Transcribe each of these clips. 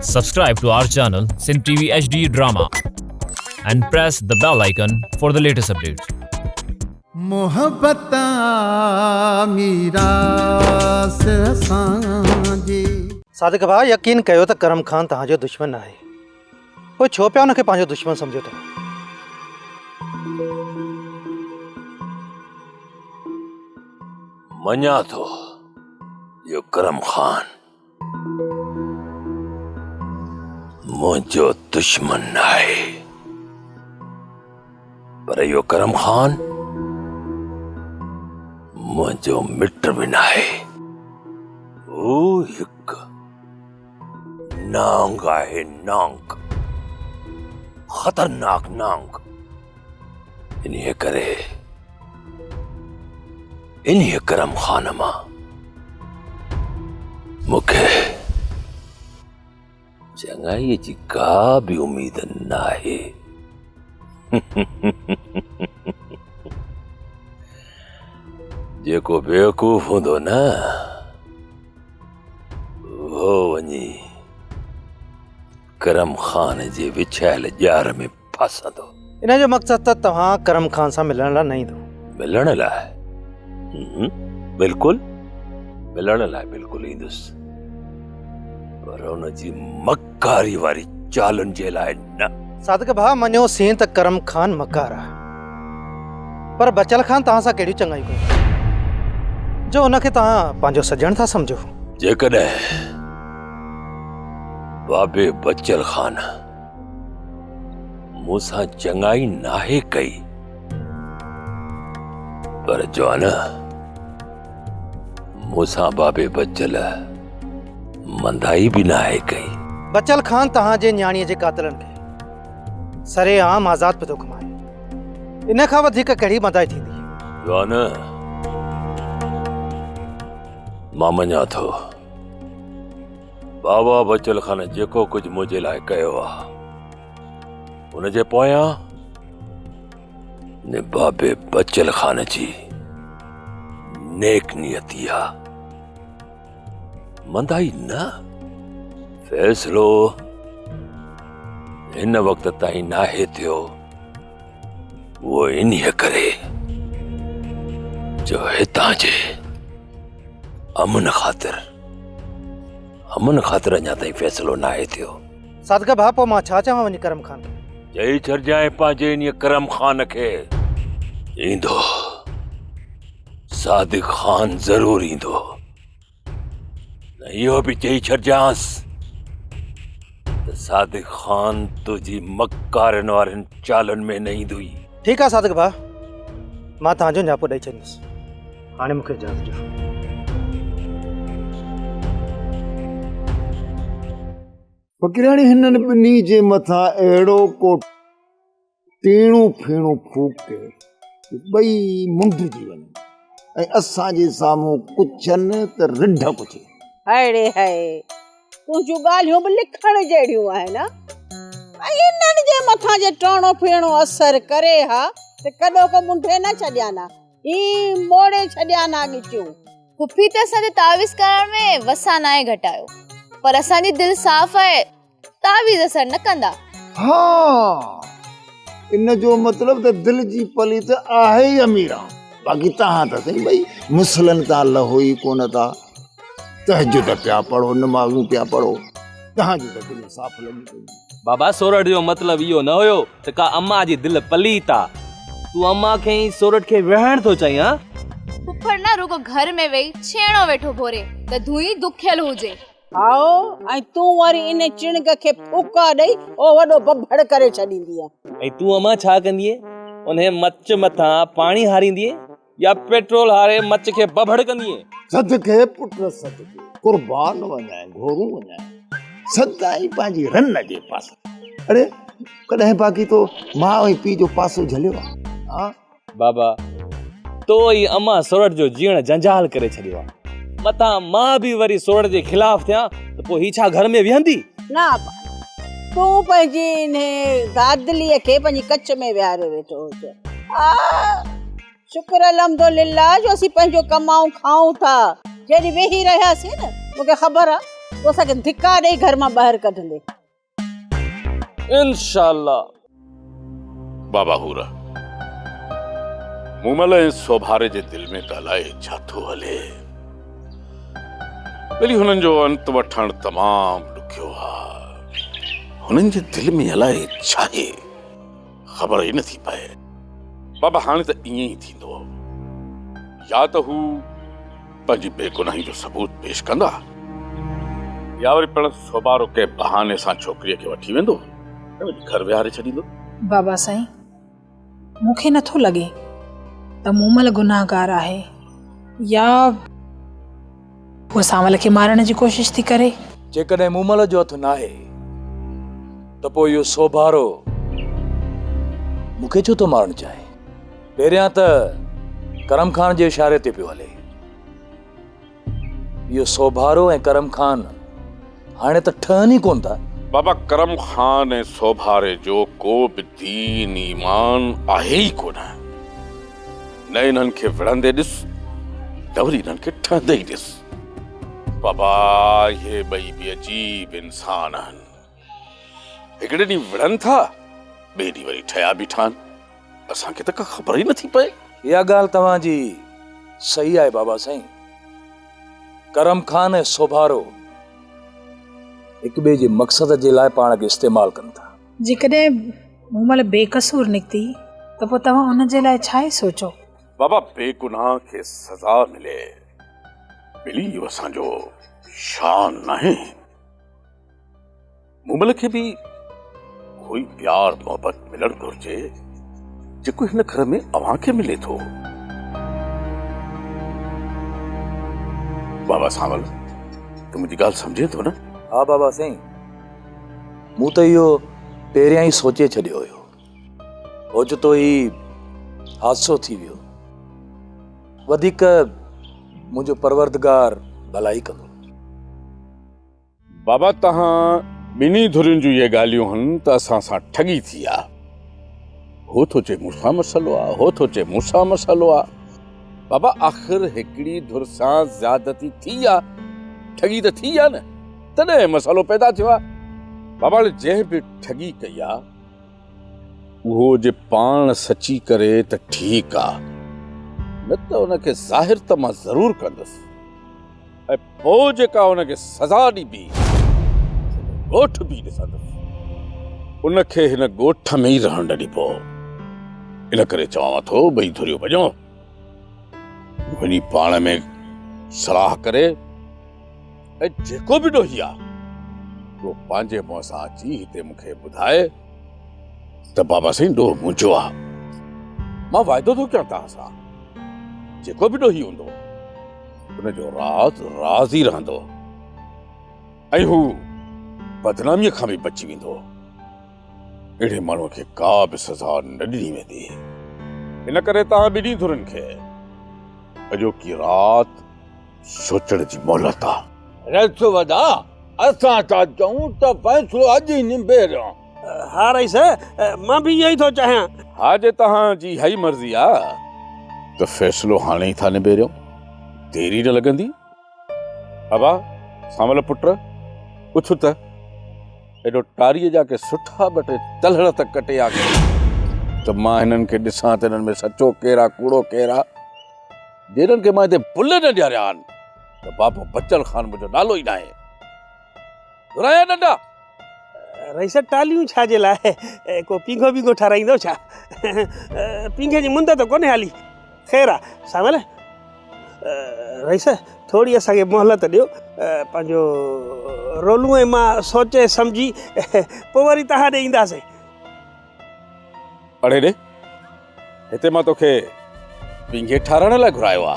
Subscribe to our channel Sindh TV HD Drama and press the bell icon for the latest updates. محبت آ ميراث اسان جي. صادق ڀاء يقين ڪيو ته ڪرم خان توهان جو دشمن ناهي پوء ڇو پيا ان کي پنهنجو دشمن سمجهو ٿا. مڃان ٿو اهو ڪرم خان منهنجو دشمن ناهي پر اهو ڪرم خان منهنجو مٽ به ناهي. هو هڪ نانگ آهي نانگ، خطرناڪ نانگ. انهيء ڪري انهيء ڪرم خان مان مون کي چڱائيء جي ڪا به اميد ناهي. جيڪو بيوقوف هوندو نه اهو وڃي ڪرم خان جي وڇايل ڄار ۾ ڦاسندو. ان جو مقصد ته توهان ڪرم خان سان ملڻ لاء نه ايندو. ملڻ لاء؟ بلڪل ملڻ لاء بلڪل ايندس پر ان جي مڪاري واري چالن جي لاء نه. صادق ڀاء مڃيو سين ته ڪرم خان مڪار آهي پر بچل خان توهان سان ڪهڙيون چڱايون ڪيون جو ان کي توهان پنهنجو سڄڻ ٿا سمجهو. جيڪڏهن بابي بچل خان مون سان چڱائي ناهي ڪئي پر جوان مون سان بابي بچل مندائي به ناهي ڪئي. بچل خان توهان جي نياڻيء جي قاتلن کي سري عام آزاد پيو ٿو گهمائي. ان کان وڌيڪ ڪهڙي مندائي ٿيندي؟ جوان مان مڃان ٿو بابا بچل خان جيڪو ڪجهه منهنجي لاء ڪيو آ ان جي پويان بابي بچل خان جي نيڪ نيتي آ مندائي نه فيصلو هن وقت تائين ناهي ٿيو اهو انهيء ڪري جو هتان جي امن خاطر امن خاطر اڃا تائين فيصلو ناهي ٿيو. صادق ڀاء پوء مان ڇا چوان وڃي ڪرم خان کي؟ چئي ڇڏجانء پنهنجي انهيء ڪرم خان کي. ايندو صادق خان ضرور ايندو. نه اهو به چئي ڇڏجانس ته صادق خان تنهنجي مڪارن وارين چالن ۾ نه ايندو ئي. ٺيڪ آ صادق ڀاء مان توهان جو نياپو ڏئي ڇڏيندس. هاڻي مون کي اجازت ڏيو. فقيراڻي هنن ٻنهي جي مٿان اهڙو ڪو ٽيڻو ڦيڻو ڦوڪ جو ٻئي منڊجي وڃن ۽ اسان جي سامهون ڪڇن ته رڍ ڪڇي. هڙي هي تنهنجون ڳالهيون به لکڻ جهڙيون آهن ها. ۽ انهن جي مٿان جي ٽاڻو ڦيڻو اثر ڪري ها ته ڪڏهوڪو منڍي نه ڇڏيان ها. هي موڙي ڇڏيان ها ڳچيون. پڦي ته اسان تي تعويذ ڪرڻ ۾ وسان ناهي گهٽايو پر اسان جي دل صاف آهي تعويذ اثر نه ڪندا. ها ان جو مطلب ته دل جي پليت آهي ئي اميران. باقي توهان ته سائين ٻئي مسلن تان لهو ئي ڪونه ٿا. تهجد پيا پڙهو نمازون پيا پڙهو. توهان جون ته دليون صاف لڳيون پيون. بابا سورٺ جو مطلب اهو نه هيو ته ڪا اما جي دل پليت آ. تون اما کي ۽ سورٺ کي ويهائڻ ٿو چاهين ها؟ پڦڙ نه رڳو گهر ۾ ويهي ڇيڻو ويٺو ڀوري ته ڌوئي دکيل هجي. هائو، ۽ تون وري انهي چڻگ کي ڦوڪا ڏئي اهو وڏو بڀڙ ڪري ڇڏيندينء. ۽ تون امان ڇا ڪندينء؟ انهي مچ مٿان پاڻي هاريندينء يا پيٽرول هاري مچ کي بڀڙ ڪندينء؟ صدقي پٽ صدقي، قربان وڃانء گهورون وڃانء، سدائين پنهنجي رن جي پاسي. اڙي ڪڏهن باقي تو ماء ۽ پيء جو پاسو جهليو آ؟ ها؟ بابا تو ئي امان سورٺ جو جيئڻ جنجال ڪري ڇڏيو آ. متان مان به وري سورٺ جي خلاف ٿيان ته پوء هي ڇا گهر ۾ ويهندي؟ نه ابا، تون پنهنجي انهي دادليء کي پنهنجي ڪڇ ۾ ويهاريو ويٺو هج. آ شڪر الحمدلله جو اسين پنهنجو ڪمائون کائون ٿا. جيڏي ويهي رهياسين نه، مون کي خبر آ. تون اسان کي ڌڪا ڏئي گهر مان ٻاهر ڪڍندين. انشاء الله. بابا حور، مومل ۽ سوڀاري جي دل ۾ ته الائي ڇا ٿو هلي. ٻلي هنن جو انت وٺڻ تمام ڏکيو آ. هنن جي دل ۾ الائي ڇاهي، خبر ئي نٿي پئي. بابا هاڻي ته ائين ئي ٿيندو. يا ته هو پنهنجي بيگناهي جو ثبوت پيش ڪندا يا وري پڻ سوڀارو ڪنهن بهاني سان ڇوڪريء کي وٺي ويندو ۽ وڃي گهر ويهاري ڇڏيندو. بابا سائين، مون کي نٿو لڳي ته مومل گناهگار آهي يا هوء سانول کي مارڻ جي ڪوشش ٿي ڪري. جيڪڏهن مومل جو هٿ ناهي ته پوء اهو سوڀارو مون کي ڇو ٿو مارڻ چاهي؟ پهريان ته ڪرم خان جي اشاري تي پيو هلي. اهو سوڀارو ۽ ڪرم خان هاڻي ته ٺهن ئي ڪونه ٿا. بابا ڪرم خان ۽ سوڀاري جو ڪو به دين ايمان آهي ئي ڪونه. نه انهن کي وڙهندي ڏس نه وري انهن کي ٺهندي ئي ڏس. بابا اهي ٻئي به عجيب انسان آهن. هڪڙي ڏينهن وڙهن ٿا ٻئي ڏينهن وري ٺهيا بيٺا آهن. اسان کي ته ڪا خبر ئي نٿي پئي. اها ڳالهه توهان جي صحيح آهي بابا سائين. ڪرم خان ۽ سوڀارو هڪ ٻئي جي مقصد جي لاء پاڻ کي استعمال ڪن ٿا. جيڪڏهن مومل بيقصور نڪتي ته پوء توهان ان جي لاء ڇا ئي سوچو. بابا بيگناهه کي سزا ملي ملي اهو اسان جو شان ناهي. مومل کي به اهو ئي پيار محبت ملڻ گهرجي جيڪو هن گهر ۾ اوهان کي ملي ٿو. بابا سانول تون منهنجي ڳالهه سمجهين ٿو نه؟ ها بابا سائين مون ته اهو پهريان ئي سوچي ڇڏيو هيو. اوچتو هي حادثو ٿي ويو. وڌيڪ منهنجو پروردگار ڀلائي ڪندو. بابا توهان ٻنهي ڌرين جون اهي ڳالهيون هن ته اسان سان ٺڳي ٿي آ. هو ٿو چئي مون سان مسئلو آ، هو ٿو چئي مون سان مسئلو آ. بابا آخر هڪڙي ڌر سان زيادتي ٿي آ، ٺڳي ته ٿي آ نه، تڏهن مسئلو پيدا ٿيو آ. بابا هاڻي جنهن به ٺڳي ڪئي آ، اهو جي پاڻ سچي ڪري ته ٺيڪ آ، نه ته ان کي ظاهر ته مان ضرور ڪندس. ۽ پوء جيڪا ان کي سزا ڏبي، سڄو ڳوٺ به ڏسندس. ان کي هن ڳوٺ ۾ ئي رهڻ نه ڏبو. ان ڪري چوانو ٿو ٻئي ڌريون وڃو، وڃي پاڻ ۾ صلاح ڪري ۽ جيڪو به ڏوهي آ، اهو پنهنجي منهن سان اچي هتي مون کي ٻڌائي ته بابا سائين ڏوهه منهنجو آ. مان واعدو ٿو ڪيان توهان سان، جيڪو به ڏوهي هوندو، ان جو راز راز ئي رهندو ۽ هو بدناميء کان به بچي ويندو. اهڙي ماڻهوء کي ڪا به سزا نه ڏني ويندي. ان ڪري توهان ٻنهي ڌرين کي اڄوڪي رات سوچڻ جي مهلت آ. رئيس وڏا، اسان ٿا چئون ته فيصلو اڄ ئي نبيريو. ها رئيس، مان به اهو ئي ٿو چاهيان. ها جي توهان جي اها ئي مرضي آ ته فيصلو هاڻي ئي ٿا نبيريون، دير ئي نه لڳندي. ابا، سانول پٽ، اٿ ته ايڏو ٽاريء جا ڪي سٺا ٻه ٽي تلهڙ ته ڪٽي آ ته مان هنن کي ڏسان ته هنن ۾ سچو ڪير آ ڪوڙو ڪير آ. جي هنن کي مان هتي بل نه ڏياريا هن ته بابو بچل خان منهنجو نالو ئي ناهي. گهرايا ڏنڊا. رئيس ٽاليون ڇا جي لاء؟ ڪو پينگهو بينگهو ٺهرائيندو ڇا؟ پينگهي جي مند ته ڪونهي هالي. خير آ سانول. رئيس ٿوري اسان کي مهلت ڏيو. پنهنجو رولو ۽ مان سوچي سمجهي پوء وري توهان ڏي اينداسين. اڙي ڙي هتي مان توکي پينگهي ٺهرائڻ لاء گهرايو آ.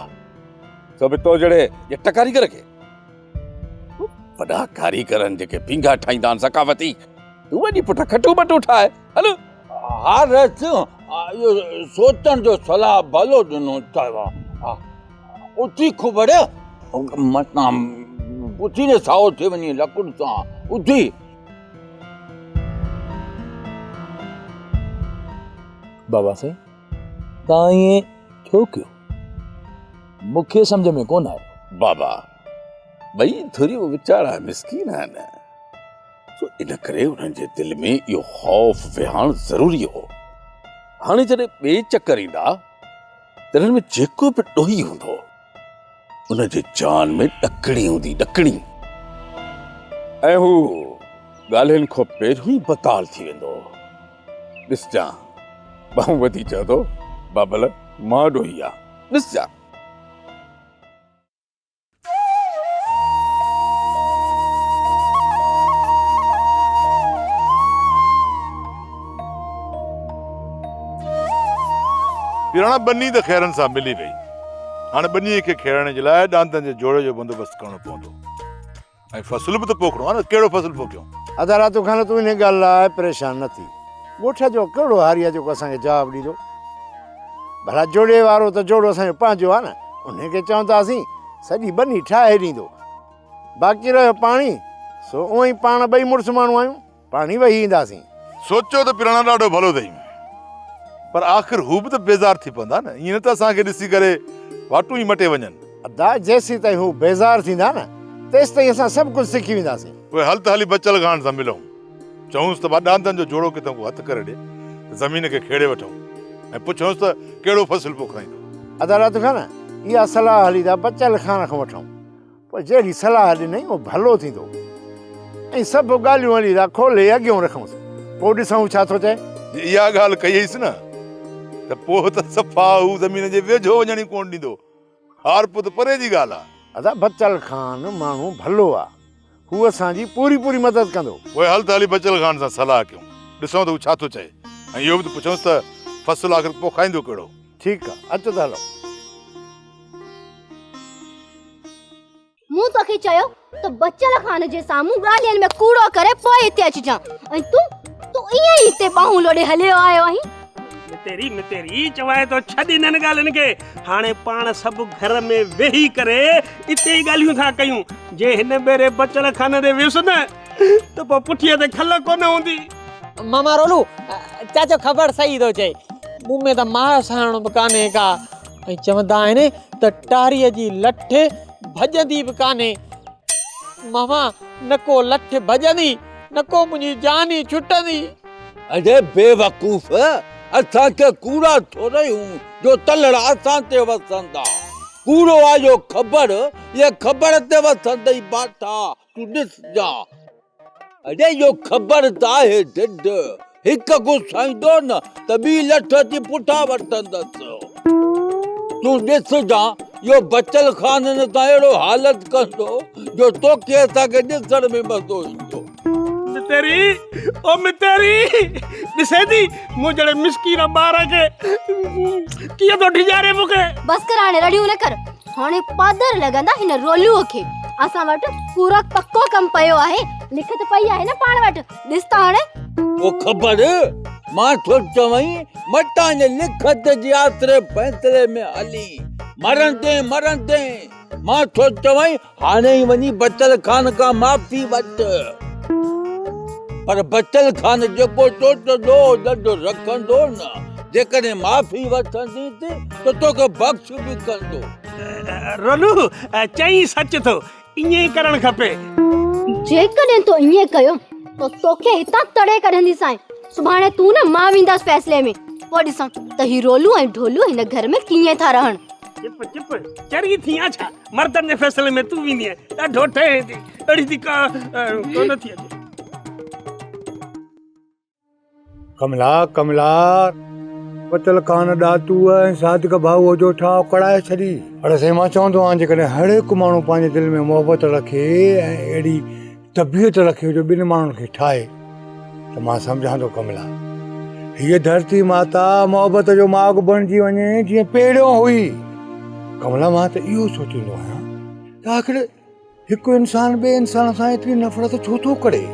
سو به تو جهڙي ڄٽ ڪاريگر کي. وڏا ڪاريگر آهن جيڪي پينگها ٺاهيندا آهن ثقافتي. تون وڃي پٽ کٽون ٻٽون ٺاهه هل. ها رئيس اهو سوچڻ جو صلاح ڀلو ڏنو اٿئو. اٿي کبڙ متان اٿي نه سائو ٿي وڃي لڪڙ سان اٿي. بابا سائين تان ائين ڇو ڪيو؟ مون کي سمجهه ۾ ڪونه آيو. بابا! ٻئي ڌريون ويچارا مسڪين آهن، سو ان ڪري انهن جي دل ۾ اهو خوف ويهارڻ ضروري هو. هاڻي جڏهن ٻئي چڪر ايندا، تنهن ۾ جيڪو به ڏوهي هوندو، ان جي جان ۾ ڏڪڻي هوندي، ڏڪڻي. ۽ هو ڳالهين کان پهريون ئي بتال ٿي ويندو. ڏسجان، ٻانهون ٻڌي چوندو، بابل، مان ڏوهي آهيان، ڏسجان. پيراڻا ٻني ته خيرن سان ملي وئي. هاڻ ٻنيء کي کيڙڻ جي لاء ڏاندن جي جوڙي جو بندوبست ڪرڻو پوندو ۽ فصل به ته پوکڻو آهي نه، ڪهڙو فصل پوکيون؟ ادا راتو خان تون انهيء ڳالهه لاء پريشان نه ٿي. ڳوٺ جو ڪهڙو هاري آهي جيڪو اسان کي جواب ڏيندو؟ ڀلا جوڙي وارو ته جوڙو اسان جو پنهنجو آهي نه، انهيء کي چونداسين سڄي ٻني ٺاهي ڏيندو. باقي رهيو پاڻي، سو اونئن ئي پاڻ ٻئي مڙس ماڻهو آهيون، پاڻهي وهي اينداسين. سوچيو ته پراڻا ڏاڍو ڀلو اٿئي، پر آخر هو به ته بيزار ٿي پوندا نه، ائين نه ته اسان کي ڏسي ڪري واٽون ئي مٽي وڃن. ادا جيسيتائين هو بيزار ٿيندا نه، تيستائين اسان سڀ ڪجهه سکي وينداسين. پوء هل ته هلي بچل خان سان ملون. چئونس ته ڀا ڏاندن جو جوڙو ڪٿان ڪو هٿ ڪري ڏي ته زمين کي کيڙي وٺون ۽ پڇونس ته ڪهڙو فصل پوکرائيندو. ادا رات خان، اها صلاح هلي ته بچل خان کان وٺون. پوء جهڙي صلاح ڏنئي اهو ڀلو ٿيندو ۽ سڀ ڳالهيون هلي ٿا کولي اڳيون رکونس، پوء ڏسون هو ڇا ٿو چئي. جي اها ڳالهه ڪئيس نه ته پوء ته صفا هو زمين جي ويجهو وڃڻ ئي ڪونه ڏيندو. هارپو ته پري جي ڳالهه آ. ادا بچل خان ماڻهو ڀلو آ، هو اسان جي پوري پوري مدد ڪندو. پوء هل ته هلي بچل خان سان صلاح ڪيون، ڏسون ته هو ڇا ٿو چئي ۽ اهو به ته پڇونس ته فصل آخر پوکائيندو ڪهڙو. ٺيڪ آ، اچ ته هلون. مون توکي چيو ته بچل خان جي سامهون ڳالهين ۾ ڪوڙو ڪري پوء هتي اچجان ۽ تون تون ائين ئي هتي ٻانهون لوڏي هليو آيو آهين. متيري متيري چوانء ٿو ڇڏ انهن ڳالهين کي هاڻي پاڻ سڀ گهر ۾ ويهي ڪري اتي ئي ڳالهيون ٿا ڪيون جي هن ڀيري بچل خان ڏي ويس نه ته پوء پٺيء تي کل ڪونه هوندي. ماما رولو چاچو خبر صحيح ٿو چئي مون ۾ ته ماس هڻڻ به ڪانهي ڪا ۽ چوندا آهن ته ٽاريء جي لٺ ڀڄندي به ڪانهي. ماما نه ڪو لٺ ڀڄندي نه ڪو منهنجي جان ئي ڇٽندي. اڙي بيوقوف! اسان ڪي ڪوڙا ٿورئي هون جو تلهڙ اسان تي وسندا. ڪوڙو آ جو کٻڙ، اهي کٻڙ تي وسندئي باٺا، تون ڏسجان. اڙي اهو خبر ته آهي ڍڍ، هڪ گسائيندو نه ته ٻي لٺ اچي پٺا وٺندس. تون ڏسجان اهو بچل خان هن سان اهڙو حالت ڪندو جو توکي اسان کي ڏسڻ ۾ مزو ايندو. متيري او متيري ڏسين ٿي مون جهڙي مسڪين ٻار کي ڪيئن ٿو ڊيڄاري مون کي. بس ڪر هاڻي رڙيون نه ڪر. هاڻي پادر لڳندا هن رولوء کي. اسان وٽ پورو پڪو ڪم پيو آهي. لکت پئي آهي نه پاڻ وٽ. ڏس ته هاڻي. او خبر، مان ٿو چوين متان هن لکت جي آسري فيصلي ۾ هلين. مرندين مرندين. مان ٿو چوين هاڻي ئي وڃي بچل خان کان معافي وٺ. پر بچل خان جيڪو تو تي ڏوهه ڏنڊ رکندو نه، جيڪڏهن معافي وٺندين ته توکي بخش به ڪندو. رولو، چئين سچ ٿو، ائين ئي ڪرڻ کپي. جيڪڏهن تو ائين ڪيو ته توکي هتان تڙي ڪڍنديسانء. سڀاڻي تون نه مان وينداس فيصلي ۾، پوء ڏسان ته هي رولو ۽ ڍولو هن گهر ۾ ڪيئن ٿا رهن. چپ چپ، چري ٿي آن ڇا؟ مردن جي فيصلي ۾ تون ويندينء، ڏاڍو ٺهين ٿي، اهڙي ٿي ڪا ڪونه ٿي اچي. ڪملا ڪملا بچل خان ڏاتوء ۽ صادق ڀائوء جو ٺاهه ڪڙائي ڇڏي. اڙي سائين مان چوندو آهيان جيڪڏهن هر هڪ ماڻهو پنهنجي دل ۾ محبت رکي ۽ اهڙي طبيعت رکي جو ٻن ماڻهن کي ٺاهي ته مان سمجهان ٿو ڪملا هيء ڌرتي ماتا محبت جو ماڳ بڻجي وڃي جيئن پهريون هئي. ڪملا مان ته اهو سوچيندو آهيان ته آخر هڪ انسان ٻئي انسان سان ايتري نفرت ڇو ٿو ڪري؟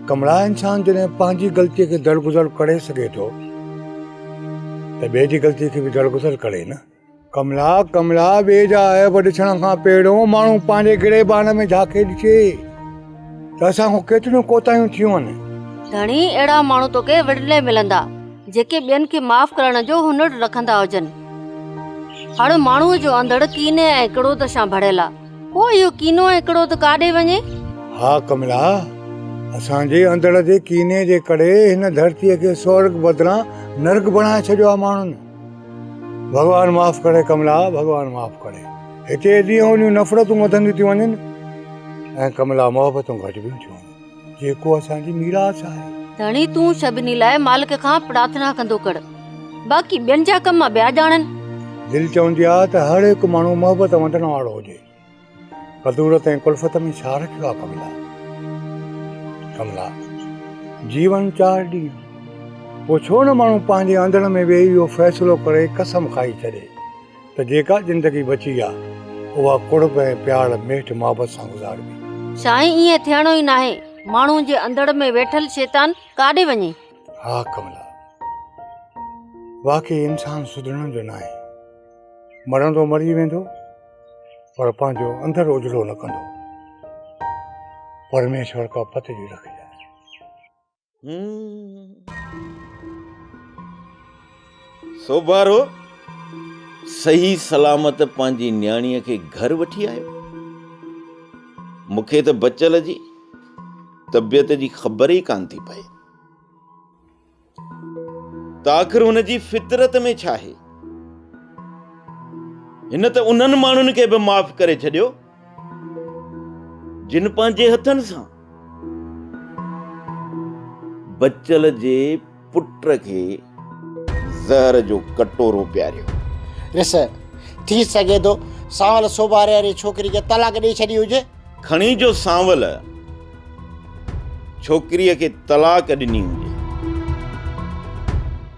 ڪملا انسان جڏهن پنهنجي غلطيء کي درگذر ڪري سگهي ٿو ته ٻئي جي غلطيء کي به درگذر ڪري نه. ڪملا ڪملا ٻئي جا عيب ڏسڻ کان پهريون ماڻهو پنهنجي گريبان ۾ جهاڪي ڏسي ته اسان کان ڪيتريون ڪوتاهيون ٿيون آهن. ڌڻي اهڙا ماڻهو توکي ورلي ملندا جيڪي ٻين کي معاف ڪرڻ جو هنر رکندا هجن. هر ماڻهوء جو اندڙ ڪيني ۽ ڪروڌ سان ڀريل آ. پوء اهو ڪينو ۽ ڪڙوڌ ڪاڏي وڃي؟ ها ڪملا، اسان جي اندڙ جي ڪيني جي ڪري هن ڌرتيء کي سورڳ بدران نرڳ بڻائي ڇڏيو آهي ماڻهن. ڀڳوان معاف ڪري ڪملا، ڀڳوان معاف ڪري. هتي ڏينهون ڏينهن نفرتون وڌنديون ٿيون وڃن ۽ ڪملا محبتون گهٽبيون ٿيون وڃن. جيڪو اسان جي ميراث آهي. ڌڻي تون سڀني لاء مالڪ کان پرارٿنا ڪندو ڪر، باقي ٻين جا ڪم ٻيا ڄاڻن. دل چوندي آهي ته هر هڪ ماڻهو محبت ونڊڻ وارو هجي. ڪدورت ۽ ڪلفت ۾ ڇا رکيو آهي ڪملا؟ ڪملا، جيون چار ڏينهن. پوء ڇو نه ماڻهو پنهنجي اندر ۾ ويهي اهو فيصلو ڪري قسم کائي ڇڏي ته جيڪا زندگي بچي آ، اها قرب ۽ پيار، ميٺ محبت سان گذاربي. سائين ائين ٿيڻو ئي ناهي. ماڻهو جي اندڙ ۾ ويٺل شيطان ڪاڏي وڃي؟ ها ڪملا، واقعي انسان سڌرڻ جو ناهي. مرندو مري ويندو، پر پنهنجو اندر اجلو نه ڪندو. پرميشور ڪا پت جي رکجانء. سوڀارو صحيح سلامت پنهنجي نياڻيء کي گهر وٺي آيو. مون کي ته بچل جي طبيعت جي خبر ئي ڪانه ٿي پئي ته آخر هن جي فطرت ۾ ڇا آهي. هن ته انهن ماڻهن کي به معاف ڪري ڇڏيو جن پنهنجي هٿن سان بچل جي پٽ کي زهر جو ڪٽورو پياريو. رس، ٿي سگهي ٿو سانول سوڀاري واري ڇوڪري کي طلاق ڏئي ڇڏي هجي. کڻي جو سانول ڇوڪريء کي طلاق ڏني هجي،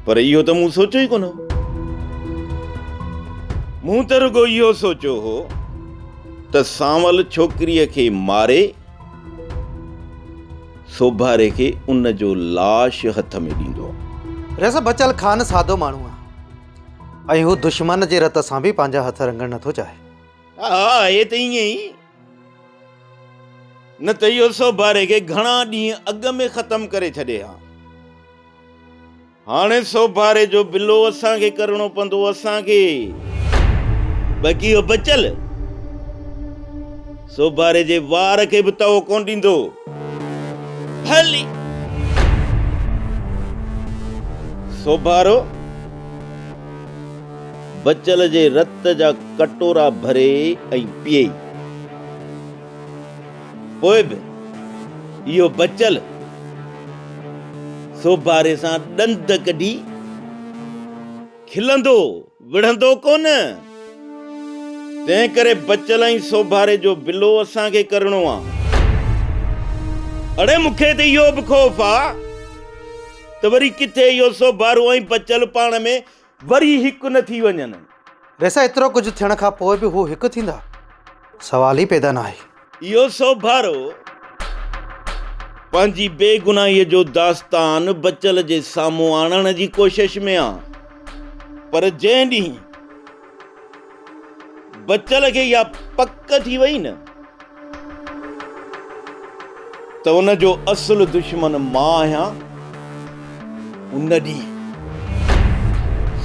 پر اهو ته مون سوچيو ئي ڪونه هو. مون ته رڳو اهو سوچيو هو ته سانول ڇوڪريء کي ماري سوڀاري کي ان جو لاش هٿ ۾ ڏيندو. رئيس بچل خان سادو ماڻهو آهي ۽ هو دشمن جي رت سان به پنهنجا هٿ رڱڻ نٿو چاهي. ها آهي ته ائين ئي، نه ته اهو سوڀاري کي گهڻا ڏينهن اڳ ۾ ختم ڪري ڇڏي ها. هاڻي سوڀاري جو بلو اسان کي ڪرڻو پوندو اسان کي. باقي اهو بچل سوڀاري جي وار کي به تئو ڪونه ڏيندو. ڀلي سوڀارو بچل جي رت جا ڪٽورا ڀري ۽ پيئي. پوء به اهو بچل سوڀاري سان ڏند ڪڍي کلندو، وڙهندو ڪونه. تنهن ڪري بچل ۽ سوڀاري جو بلو اسان کي ڪرڻو آ. اڙي مون کي ته اهو به خوف آ ته وري ڪٿي اهو سوڀارو ۽ بچل پاڻ ۾ وري هڪ نه ٿي وڃن. ريسا ايترو ڪجهه ٿيڻ کان پوء به هو هڪ ٿيندا؟ سوال ئي پيدا ناهي. اهو سوڀارو پنهنجي بيگناهيء جو داستان بچل جي سامهون آڻڻ جي ڪوشش ۾ آ، پر جنهن ڏينهن بچل کي اها پڪ ٿي وئي نه ته ان جو اصل دشمن مان آهيان، ان ڏينهن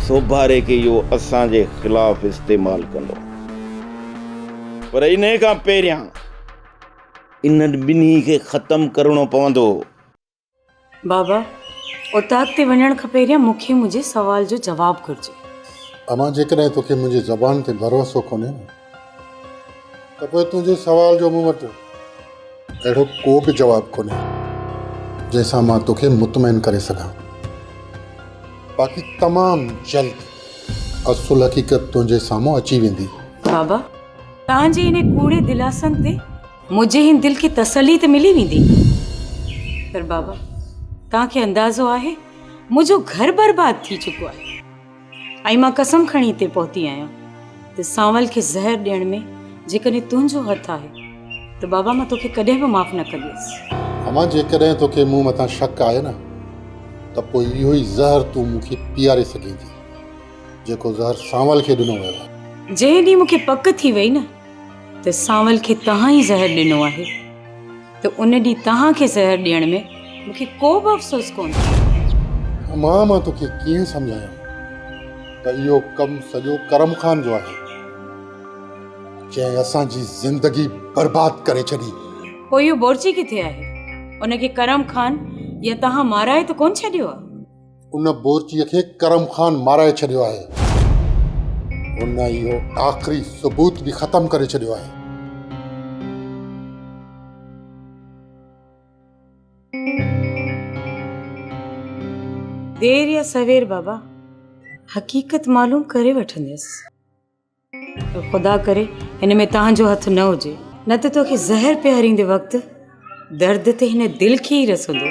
سوڀاري کي اهو اسان جي خلاف استعمال ڪندو. پر انهيء کان پهريان انهن ٻنهي کي ختم ڪرڻو پوندو. بابا، اوطاق تي وڃڻ کان پهريان مون کي منهنجي سوال جو جواب گهرجي. امان جيڪڏهن توکي منهنجي زبان تي ڀروسو ڪونهي نه ته پوء تنهنجي سوال جو مون وٽ اهڙو ڪو به جواب ڪونهي جنهن سان مان توکي مطمئن ڪري سگهان. باقي تمام جلد اصل حقيقت تنهنجي سامهون اچي ويندي. بابا، توهان جي انهي ڪوڙي دلاسن تي منهنجي هن دل کي تسلي ته ملي ويندي پر بابا توهان کي اندازو آهي منهنجو گهر برباد ٿي چڪو آهي ۽ مان قسم کڻي هتي پهتي آهيان ته سانول کي زهر ڏيڻ ۾ جيڪڏهن تنهنجو هٿ آهي ته بابا مان توکي ڪڏهن به معاف نه ڪنديس. امان جيڪڏهن توکي مون مٿان شڪ آهي نه ته پوء اهو ئي زهر تون مون کي پياري سگهين ٿي جيڪو زهر سانول کي ڏنو ويو آهي. جنهن ڏينهن مون کي پڪ ٿي وئي نه ته سانول کي توهان ئي زهر ڏنو آهي ته ان ڏينهن توهان کي زهر ڏيڻ ۾ مون کي ڪو به افسوس ڪونه ٿيندو. امان مان توکي ڪيئن سمجهايان ته اهو ڪم سڄو ڪرم خان جو آهي. جنهن اسان جي زندگي برباد ڪري ڇڏي. پوء اهو بورچي ڪٿي آهي؟ ان کي ڪرم خان يا توهان مارائي ته ڪونه ڇڏيو آهي؟ ان بورچيء کي ڪرم خان مارائي ڇڏيو آهي. هن اهو آخري ثبوت به ختم ڪري ڇڏيو آهي. دير يا سوير بابا حقيقت معلوم ڪري وٺنديس. پر خدا ڪري هن ۾ توهان جو هٿ نه هجي. نه ته توکي زهر پياريندي وقت درد ته هن دل کي ئي رسندو.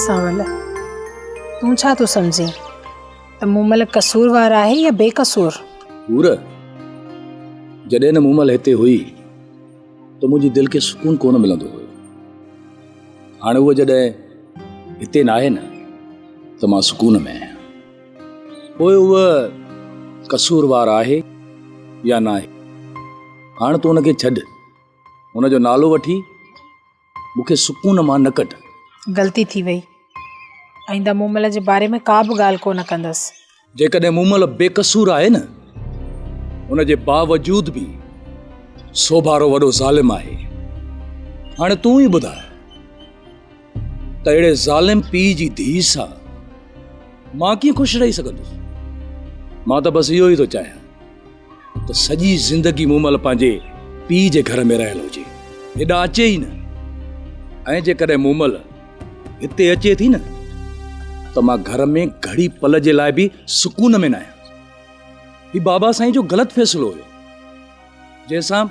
سانول، تون ڇا ٿو سمجهين ته مومل قصوروار آهي يا بي قصور؟ حور، جڏهن نه مومل هتي هئي ته منهنجي دل کي سڪون ڪونه ملندو هيو. هاڻي هوء جڏهن هتي ناهي نه ته مان سڪون ۾ آهيان. پوء هوء قصوروار آهي يا ناهي، هاڻ تون ان کي ڇڏ. هن جو نالو وٺي مون کي سڪون مان نه ڪڍ. غلطي ٿي وئي. آئنده مومل جي باري ۾ ڪا به ڳالهه ڪونه ڪندس. جيڪڏهن مومل بي قصور آهي نه، ان جي باوجود به سوڀارو وڏو ظالم آهي. هاڻي تون ئي ٻڌاء ته اهڙي ظالم پيء جي ڌيء سان مان ڪيئن خوش رهي سگهندس؟ مان ته بس اهو ئي ٿو چاهيان ته سڄي زندگي مومل پنهنجي پيء جي گهر ۾ رهيل هجي، هيڏانهن اچي ئي نه. ۽ جيڪڏهن مومل هتي اچي ٿي نه ته مان گهر ۾ گهڙي پل جي لاء به سڪون ۾ ناهيان. هي بابا سائين جو غلط فيصلو هيو، جنهن سان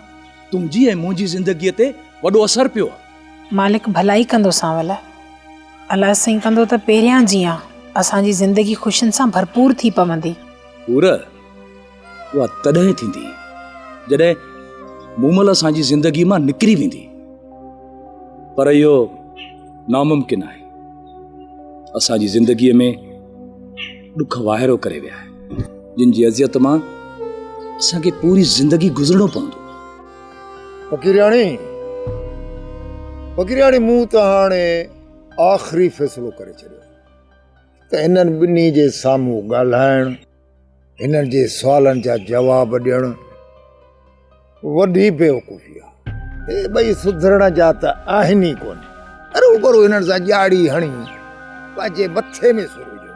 تنهنجي ۽ منهنجي زندگيء تي وڏو اثر پيو آهي. مالڪ ڀلائي ڪندو سانول. الله سائين ڪندو ته پهريان جيان اسان جي زندگي خوشين سان ڀرپور ٿي پوندي. حور، اها تڏهن ٿيندي جڏهن مومل اسان جي زندگي مان نڪري ويندي. پر اهو ناممڪن آهي. اسان جي زندگيء ۾ ڏک واهيرو ڪري ويا آهن، جن جي اذيت مان اسان کي پوري زندگي گذرڻو پوندو. فقيرياڻي، فقيرياڻي مون ته هاڻي آخري فيصلو ڪري ڇڏيو ته هنن ٻنهي جي سامهون ڳالهائڻ، هنن جي سوالن جا جواب ڏيڻ وڏي بيوقوفي آهي. هي ٻئي سڌرڻ جا ته آهن ئي ڪونه. هروڀرو هنن سان ڄاڙي هڻي پنهنجي مٿي ۾ سر وجهندو.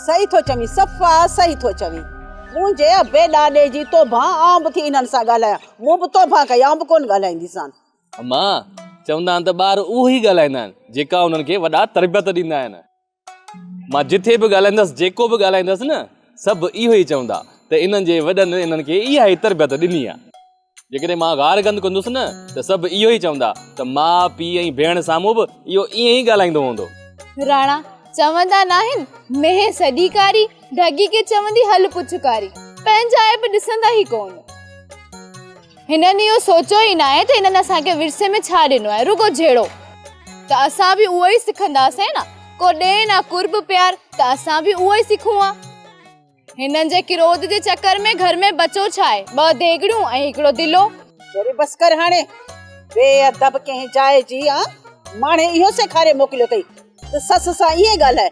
صحيح ٿو چوين، صفا صحيح ٿو چوين. منهنجي ابي ڏاڏي جي توبهان آئون به ٿي انهن سان ڳالهايان. مون به توبهان ڪئي، آئون به ڪونه ڳالهائينديسان. اما، چوندا آهن ته ٻار اهو ئي ڳالهائيندا آهن، جيڪا انهن کي وڏا تربيت ڏيندا آهن. مان جٿي به ڳالهائيندس جيڪو به ڳالهائيندس نه سڀ اهو ئي چوندا ته انهن جي وڏن انهن کي اها ئي تربيت ڏني آهي. جيڪڏهن مان گار گند ڪندس نه ته سڀ اهو ئي چوندا ته ماء پيء ۽ ڀيڻ سامهون به اهو ائين ئي ڳالهائيندو هوندو. راڻا، چوندا ناهن مينهن سڄي ڪاري، ڍڳي کي چوندي هل پڇ ڪاري. پنهنجا عيب ڏسندا ئي ڪونه. هنن اهو سوچيو ئي ناهي ته هنن اسان کي ورثي ۾ ڇا ڏنو آهي، رڳو جهيڙو. ته اسان به اهو ئي سکنداسين نه، ڪو ڏئي نه قرب پيار ته اسان به اهو ئي سکون ها. هنن جي ڪروڌ جي چڪر ۾ گهر ۾ بچو ڇا آهي، ٻه ديڳڙيون ۽ هڪڙو دلو. ڇوري بس ڪر هاڻي، بي ادب ڪنهن جاء جي آن، ماڻهي اهو سيکاري موڪليو اٿئي ته سس سان ائين ڳالهاء،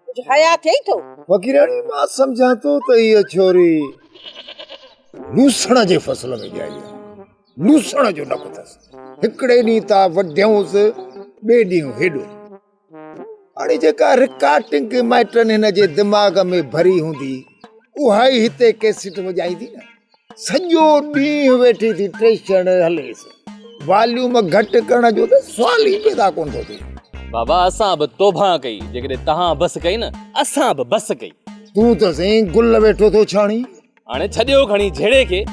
ڪجهه حياء ٿئي ٿو. فقيراڻي مان سمجهان ٿو ته هيء ڇوري لوسڻ جي فصل ۾ ڄائي آ. لوسڻ جو نڪ اٿس. هڪڙي ڏينهن ٿا وڍيونس، ٻئي ڏينهن هيڏو. هاڻي جيڪا رڪارڊنگ مائٽن هن جي دماغ ۾ ڀري هوندي، اها ئي هتي ڪيسٽ وڄائيندي نه. سڄو ڏينهن ويٺي ٿي ٽيشڻ هليس. واليوم گهٽ ڪرڻ جو ته سوال ئي پيدا ڪونه ٿو ٿئي. بابا اسان به توبهان ڪئي، جيڪڏهن توهان بس ڪئي نه، اسان به بس ڪئي. تون ته سائين گل ويٺو ٿو ڇاڻين. هاڻي ڇڏيو کڻي جهيڙي کي.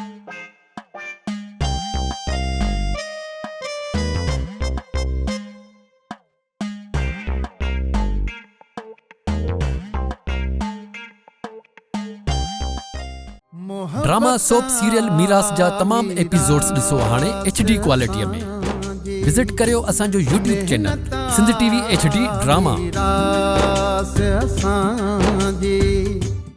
ڊراما سوپ سيريل ميراث جا تمام ايپيسوڊز ڏسو هاڻي ايڇ ڊي ڪوالٽي ۾ وزٽ ڪريو اسان جو YouTube channel Sindh T V H D drama. جي.